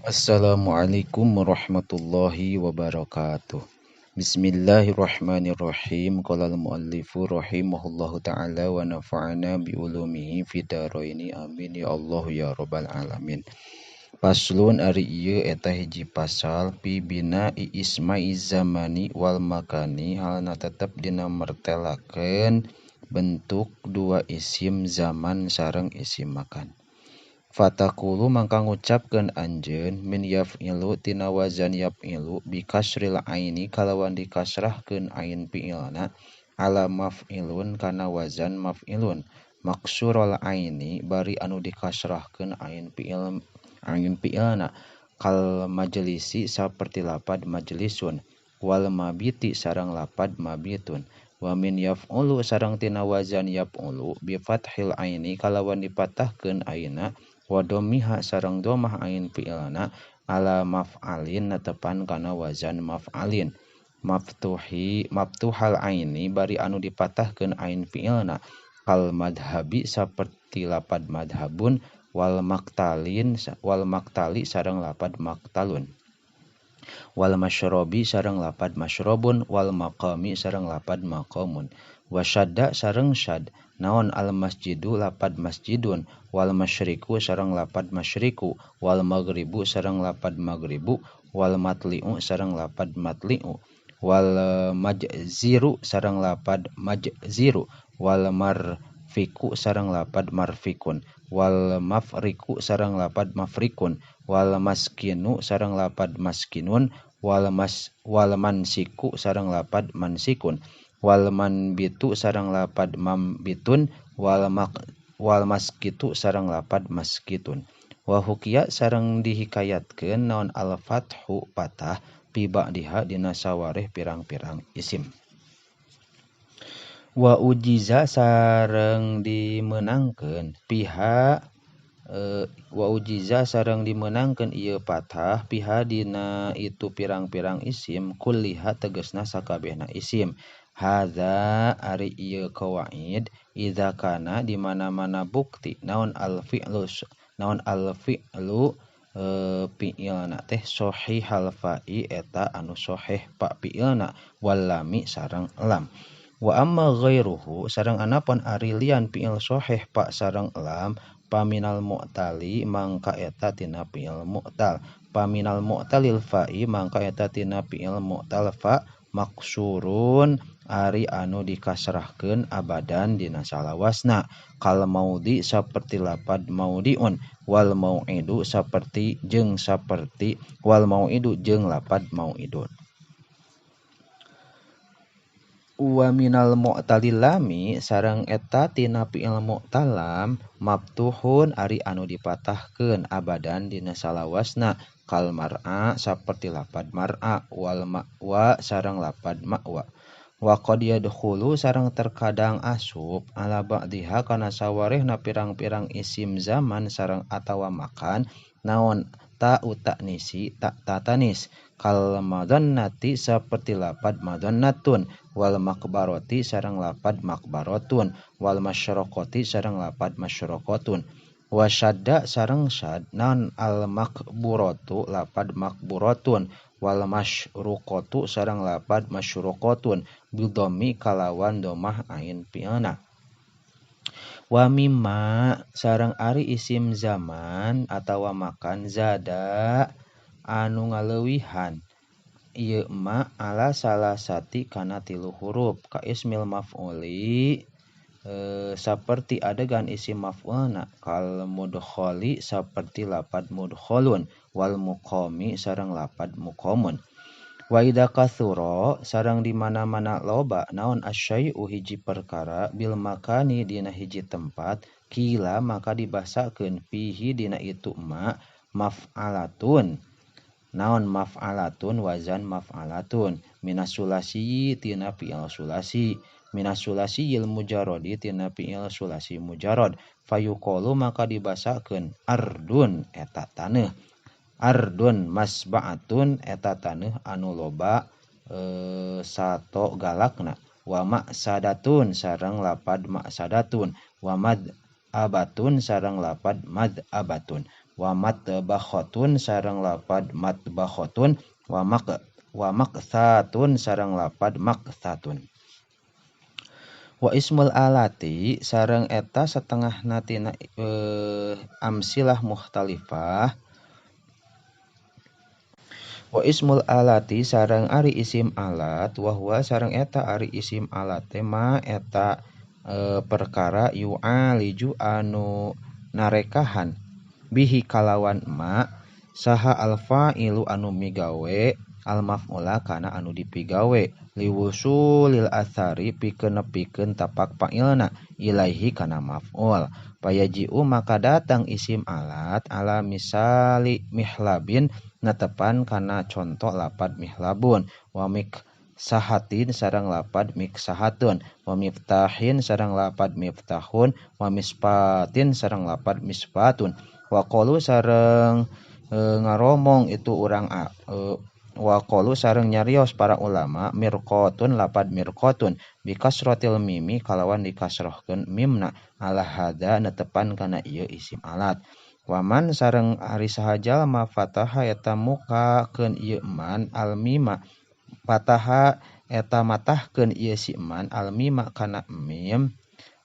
Assalamualaikum warahmatullahi wabarakatuh. Bismillahirrahmanirrahim. Qala al-muallifu rahimahullahu ta'ala wa nafa'ana bi ulumihi fid dharaini. Amin ya Allah ya rabbal alamin. Paslon ari ieu eta hiji pasal fi bina'i ismai zamani wal makani, halna tetep dina mertelakeun bentuk dua isim zaman sareng isim makan. Fataqulu mangka ngucapkeun anjeun min yaf'ilu tina wazan yaf'ilu bi kasril aini kalawan dikasrahkeun ain fi'ilna ala maf'ilun kana wazan maf'ilun maksurul aini bari anu dikasrahkeun ain fi'il ain fi'ilna kal majlisi saperti lapad majlisun wal mabiti sareng lapad mabitun. Wa min yaf'ulu sareng tina wazan yaf'ulu bi fathil aini kalawan dipatahkeun aina wa dhammiha sareng dhammah ain fi'ilna ala maf'alin netepan kana wazan maf'alin maftuhi maftuhal aini bari anu dipatahkeun ain fi'ilna kal madhabi saperti lapad madhabun wal maktalin wal maktali sareng lapad maktalun wal masyrobi sareng lapad masyrobun wal maqami sareng lapad maqamun wa syadda sareng syad naon al masjidu lapad masjidun wal masyriku sareng lapad masyriku wal maghribu sareng lapad maghribu wal matli'u sareng lapad matli'u wal majziru sareng lapad majziru wal marfiku sareng lapad marfikun wal mafriku sareng lapad mafrikun wal maskinu sareng lapad maskinun wal mas wal mansiku sareng lapad mansikun wal manbitu sareng lapad mambitun wal mak wal maskitu sareng lapad maskitun. Wa hukiya sareng dihikayatkeun naon al fathu patah fi ba'diha dina sawareh pirang-pirang isim. Wa ujiza sareng dimenangkeun piha wa ujiza sareng dimenangkeun ieu fathah piha dina itu pirang-pirang isim kulliha tegasna sakabehna isim. Hadza ari ieu qawaid idza kana di mana-mana bukti naon al fi'lu fi'ilna teh sahihal fa'i eta anu sahih pa fi'ilna wal lami sareng lam. Wa amma ghairuhu sareng anapun ari lian fi'il sahih pa sareng lam paminal mu'tali mangka eta tina fi'il mu'tal paminal mu'talil fa'i mangka eta tina fi'il mu'tal fa maksurun ari anu dikasrahkeun abadan dina salawasna kal maudi saperti lapad maudiun wal mau'idu saperti jeung saperti wal mau'idu jeung lapad mau'idun. Wa minal mu'talil lami sareng eta tina fi'il mu'talam maftuhun ari anu dipatahkeun abadan dina salawasna kal mar'a saperti lapad mar'a wal ma'wa sareng lapad ma'wa. Wa qad yadkhulu sareng terkadang asup ala ba'diha kana sawarehna pirang-pirang isim zaman sareng atawa makan naon ta utaknisi ta tatanis kal madannati saperti lapad madannatun wal makbaroti sareng lapad makbarotun wal masyroqoti sareng lapad masyroqotun wa syadda sareng syad naon al makburatu lapad makburotun wal masyruqatu sareng lapad masyruqatun bidhammi kalawan domah ain fi'ilna. Wa mimma sareng ari isim zaman atawa makan zada anu ngaleuwihan ieu ma ala salasati kana tilu huruf ka ismil maf'uli saperti adegan isim maf'ulna kal mudkhali saperti lapad mudkhalun wal muqami sareng lapad muqamun. Wa idza katsura sareng di mana-mana loba naon asyai'u hiji perkara bil makani dina hiji tempat kila maka dibasakeun fihi dina itu ma maf'alatun naon maf'alatun wazan maf'alatun minas sulasi tina fi'il sulasi minas sulasiyil mujarradi tina fi'il sulasi mujarrad fayuqalu maka dibasakeun ardun eta taneuh ardun masba'atun eta taneuh anu loba sato galakna wa ma'sadatun sareng lapad ma'sadatun wa mad'abatun sareng lapad mad'abatun. Wa matbakhatun sareng lapad matbakhatun wa maqsatun sareng lapad maqsatun. Wa ismul alati sareng eta satengahna tina amsilah mukhtalifah. Wa ismul alati sareng ari isim alat wa huwa sareng eta ari isim alat teh ma eta perkara yu'aliju anu narekahan bihi kalawan ma saha alfa'ilu anu migawe al maf'ula kana anu dipigawe liwusulil athari pikeun nepikeun tapak fa'ilna ilaihi kana maf'ul payaji'u maka datang isim alat ala misali mihlabin netepan kana contoh lapad mihlabun wa miksahatin sareng lapad miksahatun wa miftahin sareng lapad miftahun wa mispatin sareng lapad misfatun wa qalu sareng ngaromong itu urang wa qalu sareng nyarios para ulama mirqatun lapad mirqatun bikasratil mimi kalawan dikasrohkeun mimna ala hada netepan kana ieu isim alat. Waman sareng ari saha jalma fataha eta mukakeun ieu man almima fataha eta matahkeun ieu si man almima kana mim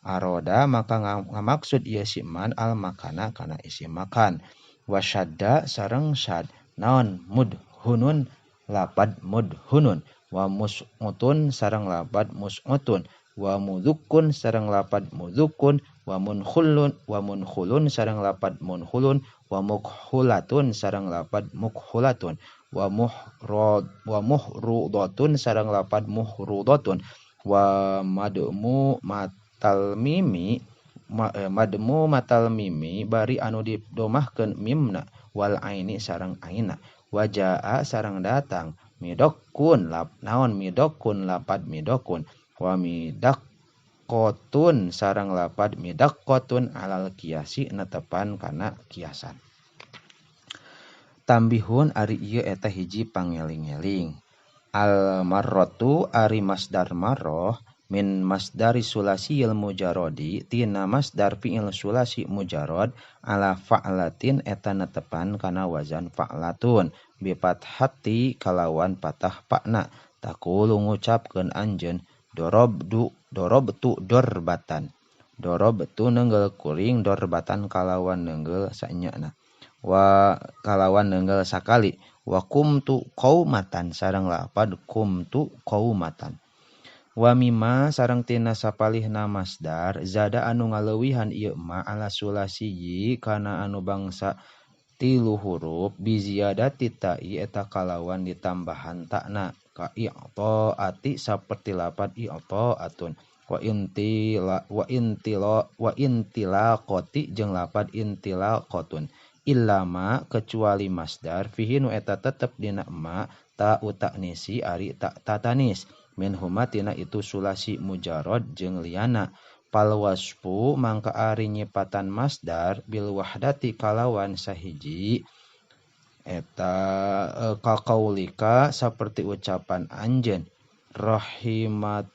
aroda maka ngamaksud ieu si man al makana kana isim makan wasyadda sareng syad naon mudhunun lapad mudhunun wa mus'utun sareng lapad mus'utun wa mudzukkun sareng lapad mudzukkun wa munkhulun sareng lapad munkhulun wa mukhulatun sareng lapad mukhulatun wa muhrudatun sareng lapad muhrudatun wa madmu matal mimi madmu matal mimi bari anu didomahkeun mimna wal aini sareng aina wajaa sareng datang midokun lap naon midokun lapad midokun wa midaqotun sareng lapad midaqotun alal kiasi netepan kana kiasan. Tambihun ari ieu eta hiji pangeling-eling. Al marratu ari masdar marroh min masdari sulasiyil mujarodi tina masdar fi'il sulasi mujarod ala fa'latin eta netepan kana wazan fa'latun bi fathati kalawan patah fa'na taqulu ngucapkeun anjeun dorobtu dorbatan dorobtu nenggel kuring dorbatan kalawan nenggel sanyana wa kalawan nenggel sakali wa kumtu qaumatan sareng lapad kumtu qaumatan. Wa mimma sareng tina sapalihna masdar zada anu ngaleuwihan ieu ma ala sulasiyi kana anu bangsa tilu huruf bi ziyadati ta'i eta kalawan ditambahan ta'na ka i'taati saperti lapad i'taatun wa intilaqati jeung lapad intilaqatun illama kecuali masdar fihi nu eta tetep dina ma ta utaknisi ari ta tatanis min huma tina itu sulasi mujarod jeung liana pal wasfu mangka ari nyipatan masdar bil wahdati kalawan sahiji eta kaqaulika saperti ucapan anjeun rahimatuhu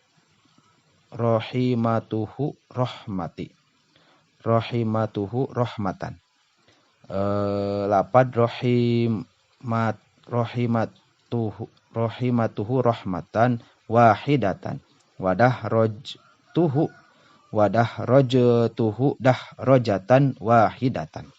rahmati rahimatuhu rahmatan lapad rahimatuhu rahmatan wahidatan wadah rojtuhu dah rojatan wahidatan.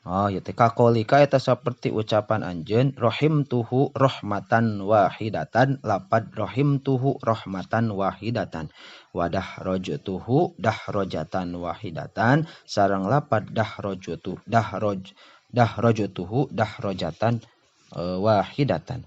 Oh ya teh kakolika eta saperti ucapan anjeun rahimtuhu rahmatan wahidatan lapad rahimtuhu rahmatan wahidatan wadah rojtuhu dah rojatan wahidatan sareng lapad dah rojtuhu dah rojatan wahidatan.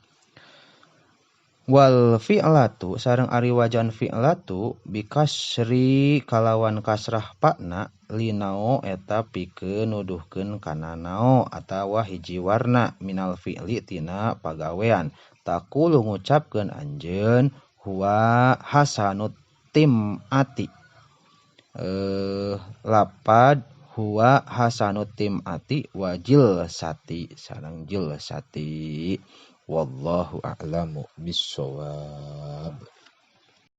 Wal fi'latu sareng ari wajan fi'latu bikasri kalawan kasrah pakna linao eta pikeun nuduhkeun kana nao atawa hiji warna minal fi'li tina pagawean taqulu ngucapkeun anjeun huwa hasanut tim'ati lapad huwa hasanut tim'ati wa jilsati sareng jilsati. Wallahu a'lamu bissawab.